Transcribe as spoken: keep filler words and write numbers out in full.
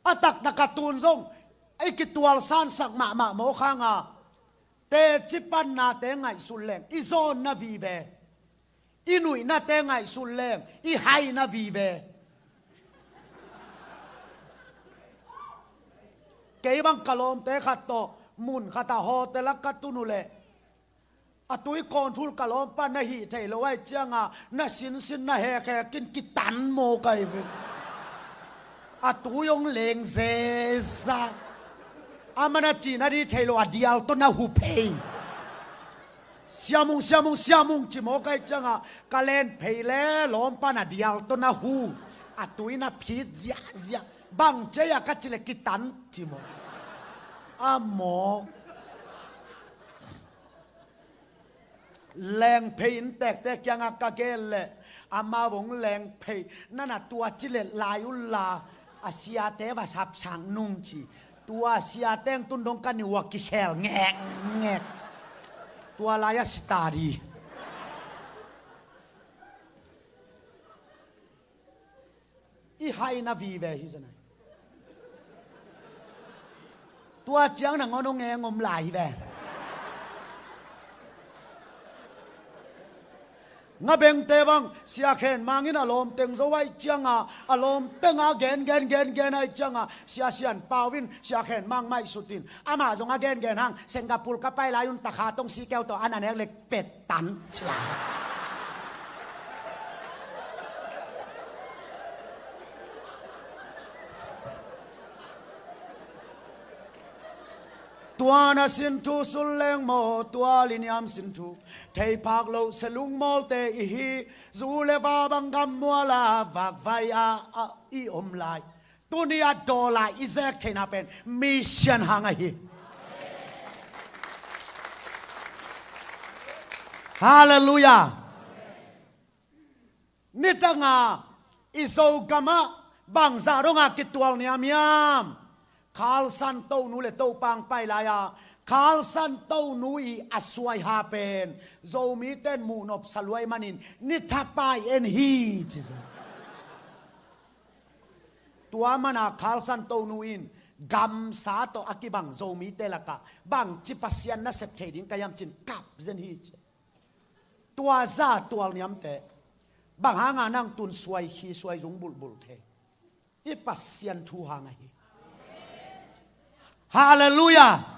A taktak a tun zong i kitualsansak mahmah mawk hanga, teci pannate ngaihsut leng i zawnna vive, i nuihnate ngaihsut leng i haina vive. Kei bang ka lawmte khat tawh mun khat a hotel a ka tun uh leh, a tui kawnthul ka lawmpa na hih thei lo ahih cianga na sinsin na hekhek in kitan mawk ahi ve. A tui hong leng zeza. Amah na cih na dih thei lo, a dial tawh na hu phei. Siamung, siamung, siamung ci mawk ahih cianga ka len phei le lawmpa na dial tawh na hu. A tui na phit ziahziah. Bang ci a ka cih leh kitan ci mawk. A mawk. Lengphei inntekte kiangah ka gen leh amau hong lengphei. Nana tua ci leh lai unla, a siate va sapsak nung ci. Tua a siate hong tun dong ka niuh a kikhel ngekngek. Tua lai a si ta di. I haina vive hi zen ai. Tua ciang nangawn hong eng om lai hi ve. Nga Bengte bang Sia Khen Mang in a lawmteng zo ahih cianga, a lawmtenga gen gen gen gen ahih cianga, Sia Sian Pau in Sia Khen Mang maihsut in, amah zong a gen gen hang, Singapore ka pai lai un, takha tong si keu tawh a na nek leh pet tan ci lai. Tua na sin thu sul leng maw, tua liniam sin thu theiphak loh se lungmawlte i hi. Zu le va bang gam muala vakvai a, a i om lai. Tuni a dawl a i zek theihna pen mission hang ahi. Halleluiah. Nitanga i Zogamah bangzah donga kitual niamniam. Khalsan Tonu le Topa hong pai lai-a, Khalsan Tonu i a suaiha pen Zomite in muhnop sa luai manin nithapai en hi ci. Tua mana Khalsan Tonu in gamsa tawh a kibang Zomite lakah bangci Pasian nasep thei ding ka hiam cin kap zen hi ci. Tua zah tualniamte bang hanga nang tun suai khi suai zung bulhbulh thei? I Pasian thu hang ahi. Halleluiah.